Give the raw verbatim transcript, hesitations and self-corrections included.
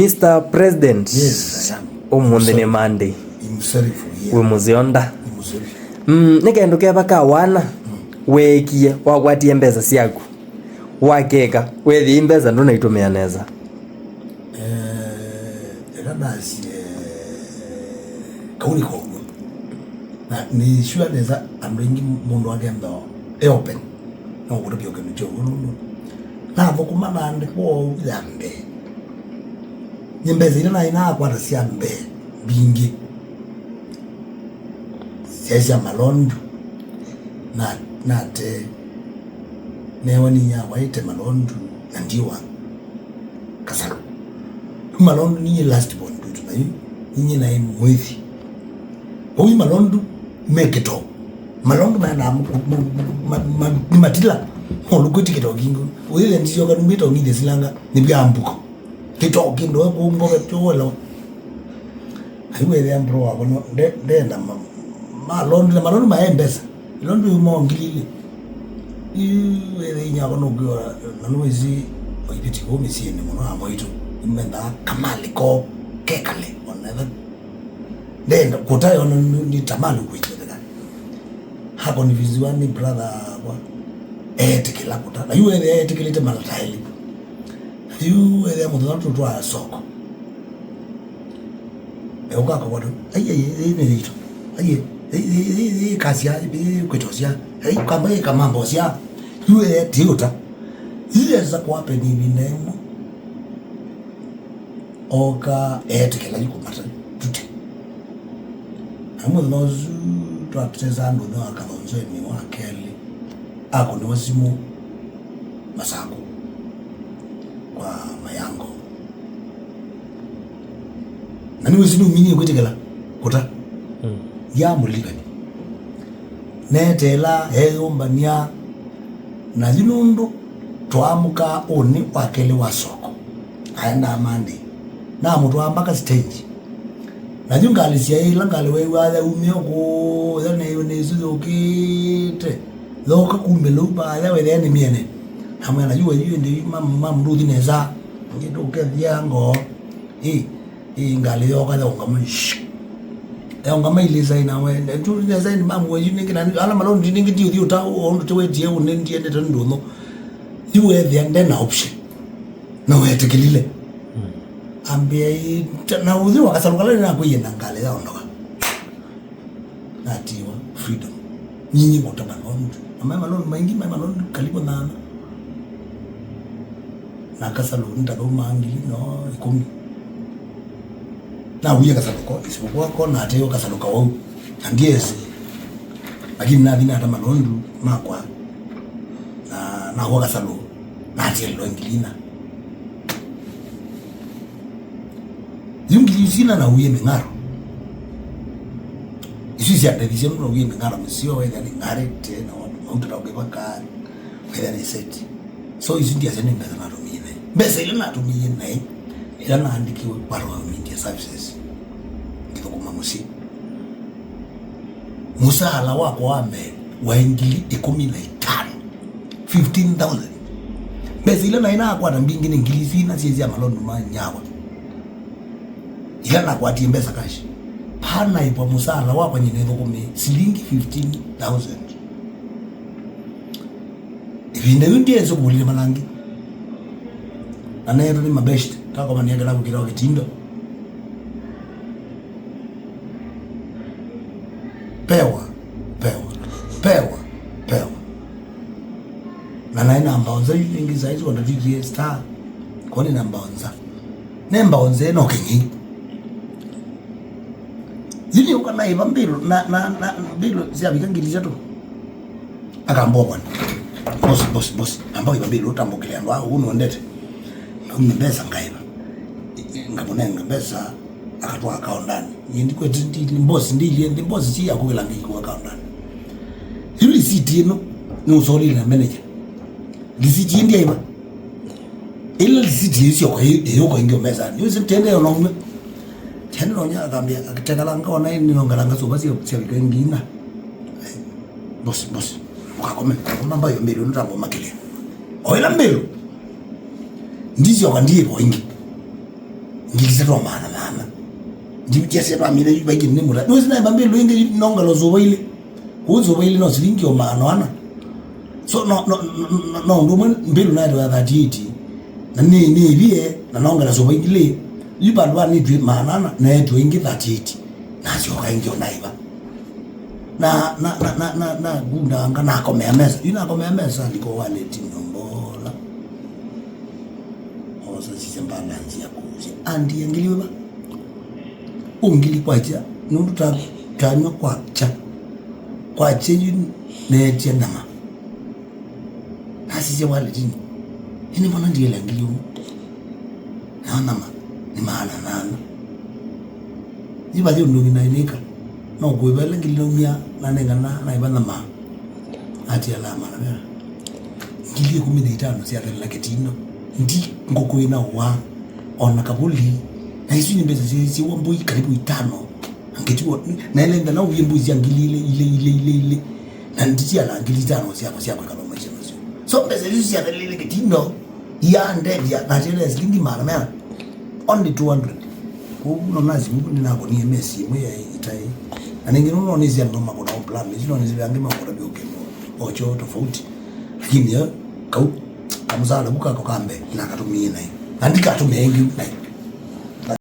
Mister President, yes, I am. Ũmũnthĩ nĩ Monday. I'm sorry for here. Wĩ mũzeo nda. I'm sorry. Mm, nĩ kaĩndũ keva ka wana weekie wakwatie mbesa syaku, wakeka, weethĩa mbesa ndũnaitũmĩa nesa? Eh, ĩla nasie, kau nĩ kow'o. Na nĩ sure nesa andũ aingĩ mũndũ akenda e open. No kũtavya ũkeno kyow'o nũndũ nathũkũma naandĩkwa oou ya mbee. Nyie mbesa ila naĩ nakwata sya mbee mbingĩ syaĩ sya malondu. Na, nate newa ninyakwa ĩte malondu na ndiwa kasalu. Yu malondu ninyie last born tutu na yu ninyie naĩ mwĩthi. Vau yu malondu me kĩtoo. Malondu maendaa mu- mu- mu- ma- ma- nĩ matila. Maũlũkwĩti kĩtoo kingĩ. Ũyĩthĩa ndisyoka numĩte ũng'ithya silanga nĩvyambuko. Kĩtoo kĩndũ we kũngove tũwelewa. Aiwethĩa mbro wako no nde- ndenda ma- malondu na malondu maĩ mbesa. Ilondu yu mongilile. Iwethĩa inyako nũkwĩwa na nũĩsi oipiti kũu mĩsyĩnĩ mũno amwaitũ. Imendaa kamali ko kekale onetha. Ndenda kũtae ona nĩ nĩ tamali kwĩtĩkĩla. Hakonvinziwa nĩ brother wa etĩkĩla kũta. Na yu ethĩa etĩkĩlĩte malataĩlĩ. Na yu ethĩa mũthenya tũtwaa soko. Euka akawona, aiye, ĩĩ nĩ yitũ. Aiye, ĩĩ kasya, ĩĩ kwĩtosya. Ĩĩ kamba, ĩĩ kamambosya. Yu ethĩa tiũta. Yu esa kwapeni ĩvinda ĩmwe. Oka eetĩkĩla yu kũmata tute. Na mũthenya ũsu twatesa andũ nĩ wa kathonzweni wa kelĩ, akũnĩwa simũ Masakũ kwa Mayango. Na nĩwĩsĩ nĩuminie kwĩtĩkĩla kũta. Mm. Ndiamũlilikani. Neteela, eyũmbany'a, na yu nũndũ twaamũkaa ũnĩ wa kelĩ wa soko, aendaa Monday, namũtwaa mbaka stage. Na yu ngalĩ syaĩ ĩla ngalĩ weew'aa yaumĩa kũũya neew'e nĩ ĩsu yũkĩte, yooka kumĩla u vaaya wethĩa nĩ myene. Namwĩa na yu yu ĩndĩ yu mam- mamũndũthi nesa, ngĩtũkethya ngoo. Ĩ, ĩ ngalĩ yooka yaũngama, shh. Yaũngama ilĩsa ĩnawe, tu nesa ĩndĩ mamũwe yu nĩngĩ, na ala malondu nĩngĩ ndiũthi ũta ũndũ tĩwetie ũnĩ ndiendete ndũno. Yu weethĩa ndena option. Na weetĩkĩlile. Mm. Ambĩa ĩ, ta- na ũthi wakasalũkala nĩnakwĩie na ngalĩ yaondoka. Natiwa freedom. Nyinyi kũta malondu. Na maĩ malondu maingĩ, maĩ malondu karibu nana. Na kasalũ nĩtakauma ngili no ĩkũmi. Nauie kasalũ ko, isipokuwa ko nateo kasalũ kawau. Na ndiesi. Lakini nathi nata malondu makwa. Na nawa kasalũ. Natielelwa ngili ina. Yu ngili isu ina nauie mĩng'aro. Isu isyandethisye mũno nauie mĩng'aro mĩseo, wethĩa nĩng'arĩte, na wandũ mauta na ũkĩvaka, wethĩa nĩ set. So isu ndiasya nĩ mbesa natũmĩie naĩ. Mbesa ila natũmĩie naĩ, ila naandĩkiwe kwa Royal Media Services, ngĩthũkũma mũsyĩ. Mũsaala wakwa wa mbee waĩ ngili ĩkũmi na itano, fifteen thousand. Mbesa ila naĩ nakwata mbingĩ nĩ ngili isu ina syĩ sya malondu ma nyakwa. Ila nakwatie mbesa cash. Panaĩvwa mũsaala wakwa nyie nĩthũkũmĩe silingi fifteen thousand. Ĩvinda yĩu ndiesĩ kũlile malangi. Na neetwa nĩ mabeshte, takomania kĩlavu kĩtao kĩtindo. Pewa, pewa, pewa, pewa. Na naĩ na mbaonza yu ĩngĩ saizi wandavikie star. Kwani na mbaonza. Ne mbaonza no kĩng'ei. Yu nĩũka naĩva mbĩlũ, na, na, na mbĩlũ syavika ngili itatũ. Akambwa bwana. Boss, boss, boss. Amba iva mbĩlũ ũtambũkĩle andũ aa ũu nũendete. Naumie mbesa ngaĩva. Ngamũnenga mbesa, akatwaa kaondani. Nyie ndikwete ndi, ndi boss, ndiilie, ndi boss si ya kũvĩla ngĩikũa kaondani. Yu receipt ĩno, nĩũsolile na manager. Receipt ĩĩ ndiaiva. Ĩla receipt ĩĩ syoka ĩ- ĩyũka ĩngĩ ũmesa. Nĩwĩsĩ tende yo naumwe. Tende nonya akambia, akĩtekala ngona ĩ nĩnongala ngasũva sya sya wika ĩngĩ ina. Boss, boss. Ũkakome. Ũkakome mbayo mbĩlũ nũtambo makĩlĩa. O ĩla mbĩlũ. Ndisyoka ndiĩvo ĩngĩ. Ngili itatũ o maana maana. Ndivitia sya twamile yu vaingĩ nĩ mũla. Nũsĩ naĩva mbĩlũ ĩngĩ nongela ũsũva ilĩ. Kũu ũsũva ilĩ no silingi o maana ana. So no, no, no, no, no ũndũ ũmwe mbĩlũ naĩtwa ya thirty-eight. Na nĩ, nĩ ĩvie, na nongela sũva ilĩ. Yu vandũ va nĩtwĩ maana ana, naĩtwa ĩngĩ thirty-eight. Nasyoka ĩngĩ o naĩva. Na, na, na, na, na, na ngundanga, nakomea mesa. Yu nakomea mesa, ndiko waleti nyombola. Osa sisya balance ya kuusya. Andi ya ngili wĩva? Ũngili kwakya, nũndũ ta, tanywa kwakya. Kwakya yu neetya nyama. Nasisya waleti-inĩ. Ĩndĩ mbona ndiela ngili ũmwe? Nao nyama nĩ maana nana. Yu vathi ũndũ ũngĩ naĩ nĩka. No kũĩva ĩla ngili naumya nanengana naĩva nyama. Atialaa maana mea. Ngili ĩkũmi na itano syathalela kĩtino. Ndi ngũkũ ĩna ũwa. Ona kavuli. Na isu nĩ mbesa syĩwa mbũi karibu itano. Angĩtiwa, naĩle nthana ũvie mbũi sya ngili ilĩ, ilĩ, ilĩ, ilĩ, ilĩ. Na nditiala ngili itano syakwa sya kwĩka maisha macio. So mbesa isu syathalela kĩtino. Yandethya, na tena silingi maana mea, only two hundred. Kwoou no nasimu nĩnakonie mesi ĩmwe ya ĩtaĩ. Na nĩngĩ nũnonĩsya andũ makona o plan isu, nonĩsya angĩ makona vyũkĩmo ocho tofauti. Lakini yo, kau kamũsala ku kako kambe nakatũmie naĩ. Na ndikatũmĩe ĩngĩ naĩ.